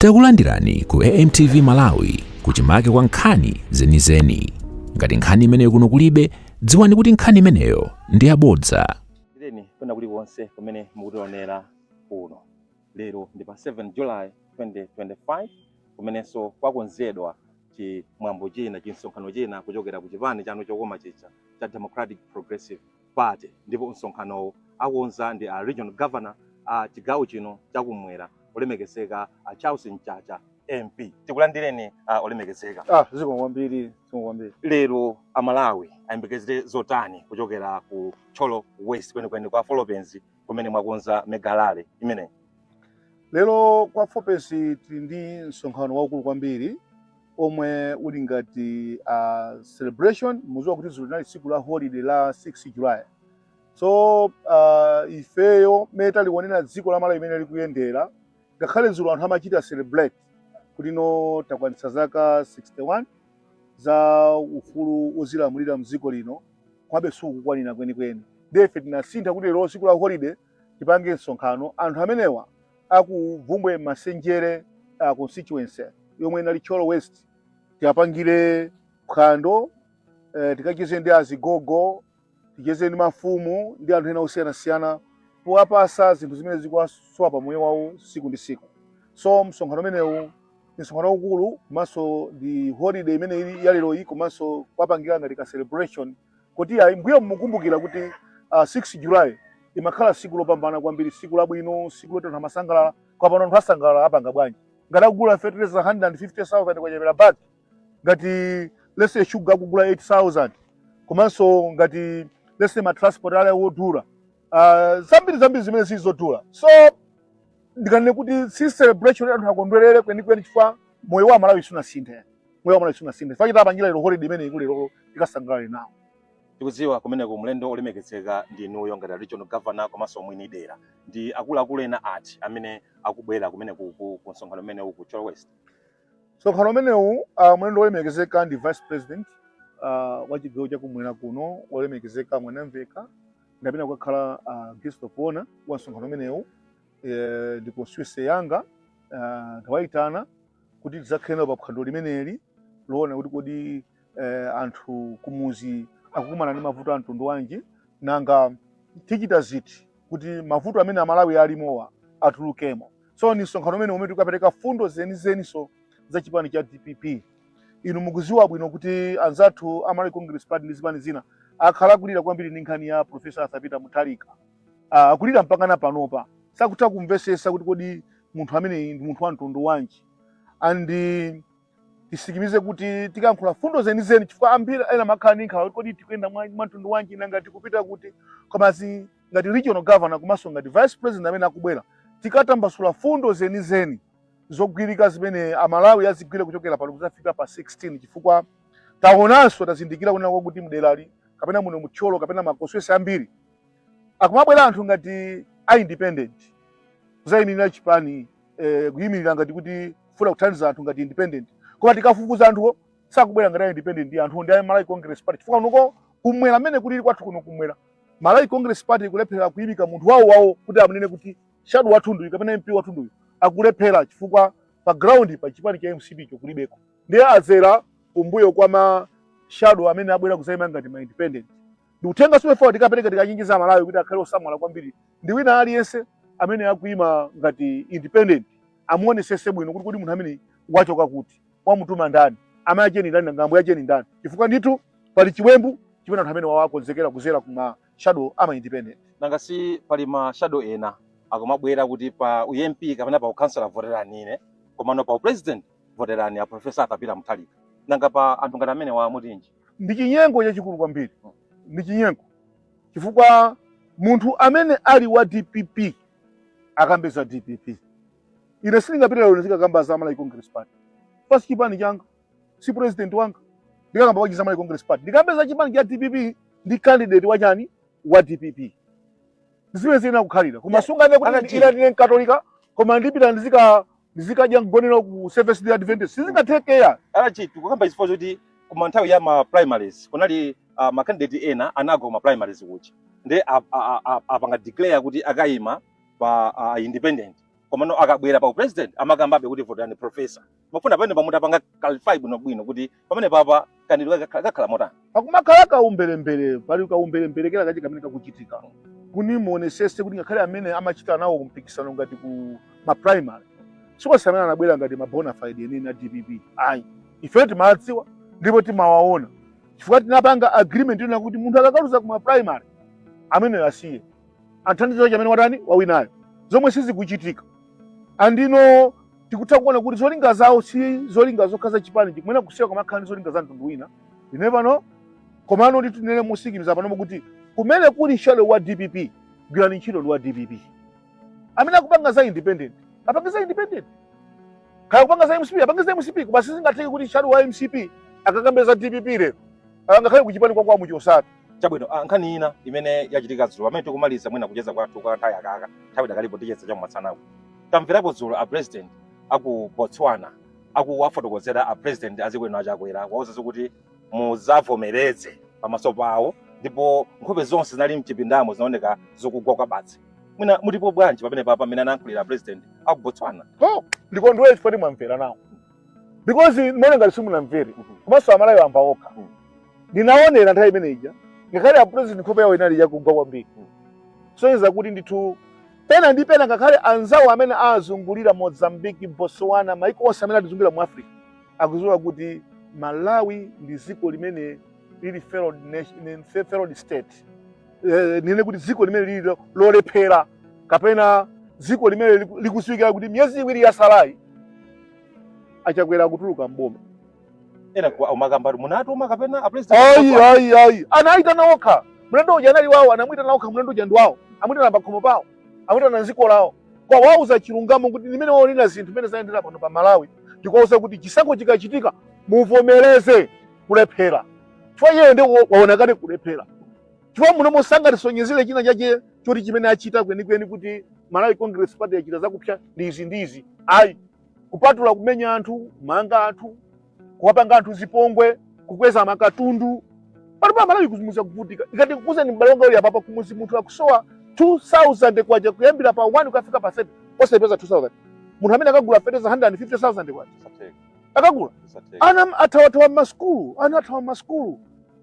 Takulandirani ku AMTV Malawi, kuchimake kwa nkhani zenizeni. Ngati nkhani imeneyo kuno kulibe, dziwani kuti nkhani imeneyo ndi yabodza. Tireni kwina kulikonse kumene mukutionera kuno. Lero ndi pa 7 July 2025, kumenenso kwakonzedwa chimwambo china, chinsonkhano china kuchokera ku chipani chanu chokoma chija cha Democratic Progressive Party, ndipo msonkhanowo akonza ndi a regional governor a chigawo chino chakumwera, olemekezeka a Charles Mchacha MP. Tikulandireni, olemekezeka. Ah, zikomo kwambiri, zikomo kwambiri. Lero Amalawi ayembekezere zotani kuchokera ku Thyolo West, kwenikweni kwa Foropens, kumene mwakonza mega rally imeneyi? Lero kwa Foropens tili ndi msonkhano waukulu kwambiri omwe uli ngati celebration. Muziwa kuti dzulo linali tsiku la holiday la 6 July, so ifeyo mmene talionera dziko la Malawi imene likuyendera, ngakhale dzulo anthu amachita celebrate kuti no, takwanitsa zaka 61 za ufulu wozilamulira mdziko lino, komabe sikukwanira kwenikweni. Ndiye ife tinasintha kuti lero tsiku la holiday tipange msonkhano, anthu amenewa akuvumbwe Masenjere constituency yomwe inali Thyolo West, tiyapangire phwando, tikacheze ndi azigogo, ticheze ndi mafumu ndi anthu ena osiyanasiyana, powapasa zinthu zimene zikuwasowa pa moyo wawo siku ndi siku. So msonkhano umenewu ndi msonkhano waukulu, komanso ndi holiday imene ili ya lero iyi, komanso kwapangira ngati ka celebration kuti ayi, mbuyo mukumbukira kuti 6 July imakhala siku lopambana kwambiri, siku labwino, siku loti anthu amasangalala. Kwa pano anthu asangalala apanga bwanji ngati akugula fertilizer 150,000 kwachepera bag, ngati let's say sugar akugula 8000, komanso ngati let's say ma transport ali wodula, zambiri zambiri zimene zili zodula? So ndikanene kuti si celebration anthu akondwerere kwenikweni, chifukwa moyo wa Malawi sunasinthe, moyo wa Malawi sunasinthe. Chifukwa chitapangira lero holiday imene ikulero, tikasangalale nawo. Tikudziwa kumeneko mlendo olemekezeka ndi inuyo ngati regional governor komanso mwini dera. Ndi akuluakulu ena ati amene akubwera kumene ku msonkhano umenewu ku Thyolo West? Msonkhano umenewu, mlendo wolemekezeka ndi vice president wa chigawo chakumwera kuno, wolemekezeka Mwanamveka, ndamene kukakhala guest of honor wa msonkhano umenewu. Ndi constituency yanga, ndawayitana kuti tidzakhale nawo pa phwando limeneli loona kuti kodi anthu kumuzi akukumana ndi mavuto a mtundu wanji, nanga tichita ziti kuti mavuto amene Amalawi alimowa atulukemo. So ni msonkhano umene umene tikapereka fundo zenizeniso za chipani cha DPP. Inu mukuziwa bwino kuti anzathu a Malawi Congress Party ndi zipani zina akhala akulira kwambiri ndi nkhani ya Professor Arthur Peter Mutharika. Akulira mpakana panopa, sakutha kumvesesa kuti kodi munthu ameneyi ndi munthu wa mtundu wanji. And tisikimize kuti tikayankhula fundo zenizeni, chifukwa ambiri ena makhala ndi nkhawa kuti kodi tikuyenda mwa mtundu wanji, nanga tikupita kuti? Koma ngati regional governor komanso ngati vice president amene akubwera, tikatambasula fundo zenizeni zogwirika zimene Amalawi azigwira kuchokera pano kuzafika pa 16, chifukwa taonanso, tazindikira kunena kuti mderali kapena muno muThyolo kapena ma constituency ambiri akumabwera anthu ngati a independent kuzayimirira chipani, kuyimirira ngati kuti kufuna kuthandiza anthu ngati independent, koma tikafufuza anthuwo sakubwera ngati a independent, ndi anthu ndi a Malawi Congress Party, chifukwa kunuko kumwera amene kulili kwathu kuno kumwera, Malawi Congress Party ikulephera kuyimika munthu wawo wawo kuti amunene kuti shadow wathunduyu kapena MP wathunduyu. Akulephera chifukwa pa ground pa chipani cha MCP cho kulibeko, ndiye azera kumbuyo kwa ma shadow amene abwera kuzayima ngati ma independent. Ndi uthenga simefowa tikapereka, tikachenjeza Amalawi kuti akhale osamala kwambiri ndi wina aliyense amene akuyima ngati independent, amuonesese bwino kuti kodi munthu amene wachoka kuti, wamutuma ndani, amayi acheni ndani, nanga ambuye acheni ndani, chifukwa ndithu pali chiwembu chimene anthu amene wawakonzekera kuzera kuma shadow ama independent. Nanga si pali ma shadow ena akumabwera kuti pa uMP kapena pa ukhansala voterani ine, komano pa upresident voterani a Professor Arthur Peter Mutharika? Nanga pa anthu ngati amene wamutinji? Ndi chinyengo chachikulu kwambiri, ndi chinyengo, chifukwa munthu amene ali wa DPP akambe za DPP. Ine sindingapita lero ndikakamba za Malawi Congress Party, pasi chipani changa, si president wanga. Ndikakamba bwanji za Malawi Congress Party? Ndikambe za chipani cha DPP ndi candidate wachani, wa DPP, zimene zina kukhalira. Koma sungane kuti ine ndine Mkatolika koma ndipita ndizikadya mgonero ku Seventh Day Adventist, sizingathekeya. Alachi, tikukamba chifukwa choti kuma nthawi ya ma primaries kunali ma candidate ena anagwa kuma primaries kuja, ndi apanga declare kuti akayima pa independent. Komano akabwera pa president amakambabe kuti voterani professor. Mafuna pamene pamutapanga clarify bwinobwino kuti pamene papa kandidwe kakhala motani. Pakumakhala kaumberembere, pali kaumberembere kena kachi kamene kakuchitika kuni muonesese kuti ngakhale amene amachita nawo mpikisano ngati ku ma primary, sikonse amene anabwera ngati ma bona fide enene a DPP ayi. Ife timadziwa ndipo timawaona chifukwa tinapanga agreement yonena kuti munthu akakaluza ku ma primary, ameneyo asiye, athandize amene watani, wawinayo, zomwe sizikuchitika. Andino tikutha kuona kuti zolinga zawo si zolinga zokha za chipani, chikumene kusiya kumakhala ndi zolinga za mtundu wina. You never know. Komano ndi tinene mosikimiza panopo kuti kumene kuli shadow wa DPP, gwirani ntchito ndi wa DPP. Amene akupanga za independent, apange za independent. Kaya kupanga za MCP, apange za MCP. Koma sizingatheke kuti shadow wa MCP akakambe za DPP lero, angakhale kuchipani kwa muchosatu. Chabwino, nkhani ina imene yachitika dzulo pamene tikumaliza mwina kucheza kwathu kwa nthawi yakaka, nthawi idakalipo, ticheza chakumatsanaku. Tamverapo dzulo a president aku Botswana akuwafotokozera a president a dziko lino Achakwera, wauza kuti muzavomereze pamaso pawo, ndipo nkhope zonse zinali mchipindamo zinaoneka zokugwa kwa batsi. Mwina mutipo bwanji pamene papa amene anayankhulira a president aku Botswana? Oh, ndikondwere chifukwa timwamvera nawo, because mone ngati simunamvere, komanso Amalawi amva okha. Ndinaonera nthawi imene ija, ngakhale a president nkhope yawo inali yakugwa kwambiri. Soyeza kuti ndithu pena ndi pena ngakhale anzawo amene azungulira Mozambique, Botswana, maiko onse amene atizungulira mu Africa akudziwa kuti Malawi ndi dziko limene lili failed nation, failed state. Nene kuti dziko limene lili lolephera kapena dziko limene likudziwikira kuti miyezi 2 yasalayi Achakwera kutuluka mboma. Ena umakamba munatuma kapena a president? Ayi, ayi, ayi, anayitana okha. Mlendo uja anali wawo, anamuyitana okha. Mlendo uja ndi wawo, amuyitana pakhomo pawo, amuyitana mdziko lawo, kwa wauza chilungamo kuti ndimene waonera zinthu mmene zayendera pano pa Malawi, ndikuwauza kuti chisankho chikachitika muvomereze kulephera, chifukwa iyeyo ndi waona kale kulephera, chifukwa muno musangatisonyezere china chache choti chimene achita kwenikweni kuti Malawi Congress Party yachita zakupsa ndi izi ndi izi, ayi, kupatula kumenya anthu, kumanga anthu, kuwapanga anthu zipongwe, kukweza makatundu. Pano pa Malawi kumuzi kuvutika. Ikati kukuza ni m'bale wanga uli apapa, kumuzi munthu akusowa 2000 kwacha kuyambira pa 1 kukafika pa 7, osayipeza 2000. Munthu amene akagula fertilizer 150,000 kwacha akagula, ana athawathawa mmasukulu, ana athawa mmasukulu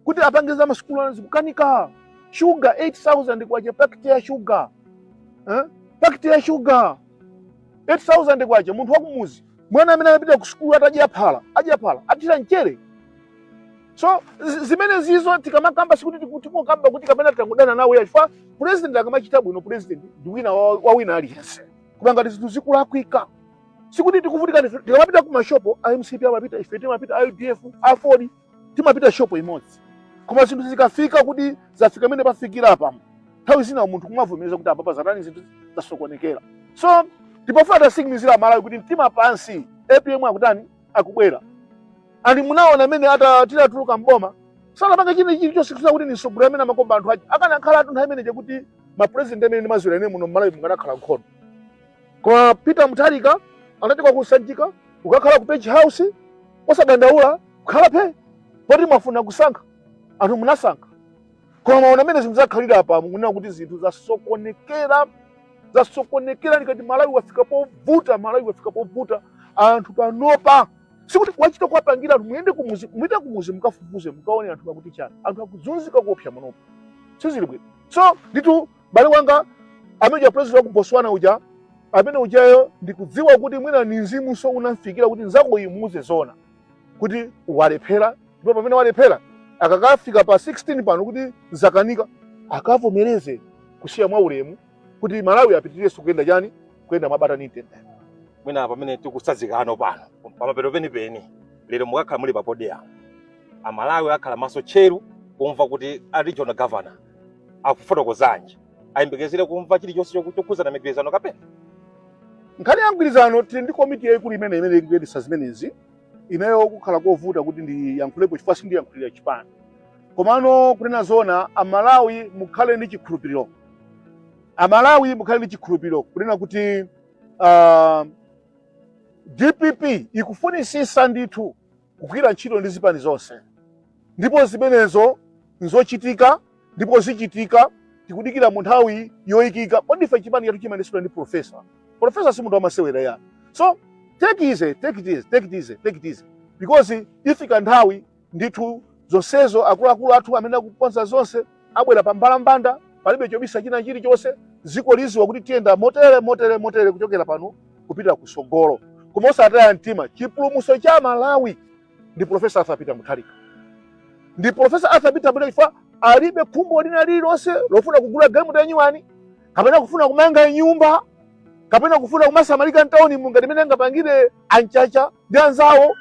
kuti apange za masukulu, ana zikukanika. Sugar 8000 kwacha pakiti ya sugar, eh? Pakiti ya sugar 8000 kwacha. Munthu wakumuzi, mwana amene amapita ku sukulu atadya phala, adya phala athira mchere. So zimene zizo tikamakamba sikuti tikukamba kuti kapena tikangudana nawo, chifukwa president akamachita bwino, president ndi wina wa wina aliyense. Koma ngati zinthu zikulakwika, sikuti tikuvutika. Tikamapita ku mashopo, a MCP amapita, ife timapita, a UDF, AFORD, timapita shopo imodzi. Koma zinthu zikafika kuti zafika mene pafikira apamo, nthawi zina munthu kumavomereza kuti apapa zatani, zinthu zasokonekera. So tipofuna tasikimizira Malawi kuti mtima pansi, APM akutani, akubwera. And munaona amene ata titatuluka mboma sanapanga china chilichonse kusina kuti ni mtsogoleri amene amakomba anthu aja. Akanakhala atu nthawi imeneje kuti mapresident amene ndimaziwira ine muno Mmalawi munganakhala nkhondo. Koma Peter Mutharika anachoka kusanjika kukakhala ku Page House osadandaula, kukhala phe poti mwafuna kusankha anthu, munasankha. Koma maona amene zinthu zakhalira apa, mukunena kuti zinthu zasokonekera, zasokonekera. Ndikati Malawi wafika povuta, Malawi wafika povuta. Anthu panopa sikuti wachita kuwapangira anthu. Muyende kumuzi, muyende kumuzi mukafufuze, mukaone anthu akuti chani. Anthu akuzunzika kuopsa munopo, sizili bwino. So nditu bale wanga amene uja president wa ku Botswana uja, amene ujayo ndikudziwa kuti mwina ni mzimu so unamfikira kuti nzako imuuze zona kuti walephera, ndipo pamene walephera akakafika pa 16 pano kuti zakanika, akavomereze kusiya mwa ulemu kuti Malawi apitirirenso kuyenda chani, kuyenda mwabata ndi mtendere. Mwina pamene tikusazikano pano pamapeto penipeni, lero mukakhala muli pa podium, Amalawi akhala maso tcheru kumva kuti a regional governor akufotokozanji. Ayembekezere kumva chilichonse chokhuzana migwirizano kapena? Nkhani ya mgwirizano, tili ndi komiti yayikulu imene ikuyendetsa zimenezi. Ineyo kukhala kovuta kuti ndiyankhulepo chifukwa sindiyankhulira chipani. Komano kunena zona, Amalawi mukhale ndi chikhulupiriro, Amalawi mukhale ndi chikhulupiriro kunena kuti DPP ikufunisisa ndithu kugwira ntchito ndi zipani zonse, ndipo zimenezo nzochitika ndipo zichitika. Tikudikira mu nthawi yoyikika. Kodi ife chipani chathu chimayendetsedwa ndi professor. Professor si munthu wamasewera ya. So take easy, take it easy, take it easy, take it easy, because ifika nthawi ndithu zonsezo akuluakulu athu amene akukonza zonse abwera pa mbalambanda, palibe chobisa china chilichonse. Dziko liziwa kuti tiyenda motere, motere, motere kuchokera pano kupita kusogolo. Koma osataya mtima, chipulumutso cha Malawi ndi Professor Arthur Peter Mutharika, ndi Professor Arthur Peter Mutharika, chifukwa alibe khumbo lina lililonse lofuna kugula galimoto yanyuwani, kapena kufuna kumanga nyumba, kapena kufuna kumasamalika mtawuni ngati imene angapangire anchacha ndi anzawo.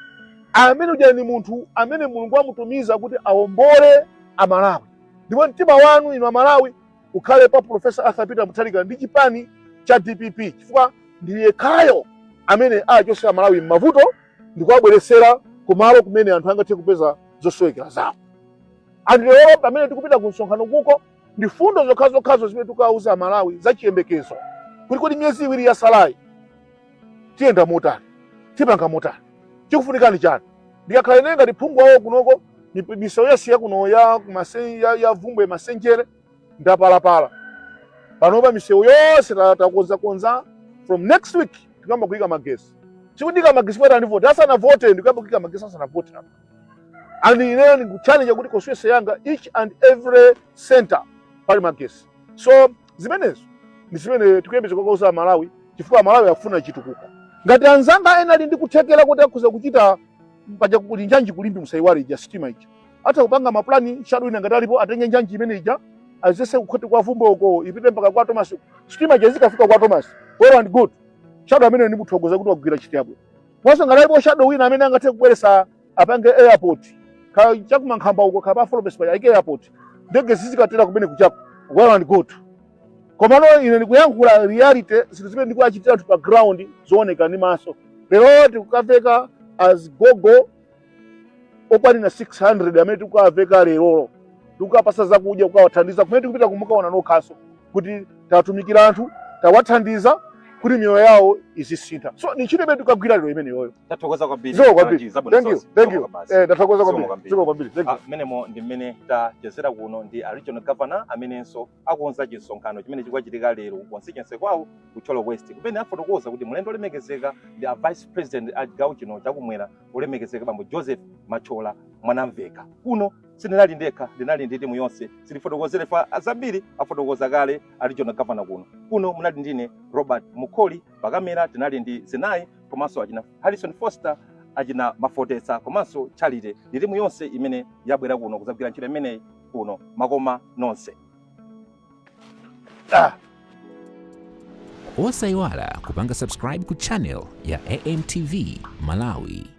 Amene uja ni munthu amene Mulungu amutumiza kuti awombole Amalawi. Ndipo mtima wanu inu Amalawi ukhale pa Professor Arthur Peter Mutharika ndi chipani cha DPP, chifukwa ndi yekhayo amene achose Amalawi m'mavuto ndi kuwabweresera kumalo kumene anthu angathe kupeza zosowekera zawo. Anthu lero pamene tikupita ku msonkhano kuko, ndi fundo zokhazokhazo zimene tikawauza Amalawi za chiyembekezo, kuti kodi miyezi 2 yasalayi tiyenda motani, tipanga motani, chikufunikani chani? Ndikakhala ine ngati phungu wawo kunoko, misewu yasiya kuno ya ya Vumbwe, Masenjere ndapalapala. Panopa misewu yonse takonzakonza. From next week tikuyamba kuyika magesi. Sikundika magesi pata ndivote asanavote, ndikuyamba kuyika magesi asanavote apa. And ineyo ndikuchallenge kuti constituency yanga, each and every center pali magesi. So zimenezo ndi zimene tikuyembekeza kukauza Malawi, chifukwa Malawi akufuna chitukuko. Ngati anzanga ena ali ndi kuthekera kuti akhoza kuchita paja kuli njanji kulimbi, musaiwale ija sitima ija, atha kupanga mapulani. Shadow ina ngati alipo, atenge njanji imene ija azese kukhoti kwa Vumbwe uko, ipite mpaka kwa Thomas, sitima ija zikafika kwa Thomas. Well and good. Shadow amene ndimuthokoza kuti wagwira ntchito yabwino. Mwanso ngati alipo shadow wina amene angathe kubweresa, apange airport ka chakumankhamba uko, kapa Forbes pa ayike airport, ndege zizikatera kumene kuchako, well and good. Komano ine ndikuyankhula reality, zinthu zimene ndikuachitira anthu pa ground zooneka ndi maso. Lero tikukaveka azigogo okwanira 600 amene tikukaveka lerolo, tikukapasa zakudya, kukawathandiza. Kumene tikupita kumukaona nokhaso kuti tatumikira anthu, tawathandiza kuti miyoyo yawo izisintha. So ni ntchito imene tikukagwira lero imeneyoyo. Tathokoza kwambiri. Zikomo kwambiri. Zabwino Thank you. zonse. Thank you. Zikomo kwambiri. Ndathokoza Zikomo kwambiri. kwambiri. Zikomo kwambiri. Thank you. Ah, mmenemo ndi mmene tachezera kuno ndi a regional governor amenenso akonza chisonkhano chimene chikuchitika lero ku constituency kwawo ku Thyolo West, kumene afotokoza kuti mlendo olemekezeka ndi a vice president a chigawo chino chakumwera, olemekezeka bambo Joseph Machola Mwanamveka. Kuno sindinali ndekha, ndinali ndi timu yonse. Silifotokozere fa zambiri, afotokoza kale a regional governor kuno. Kuno munali ndine Robert Mukholi, pakamera tinali ndi Zinayi komanso achina Harrison Foster, achina Mafotetsa komanso Charity, ndi timu yonse imene yabwera kuno kuzagwira ntchito imeneyi kuno. Makoma nonse. Ah. Osayiwala kupanga subscribe ku channel ya AMTV Malawi.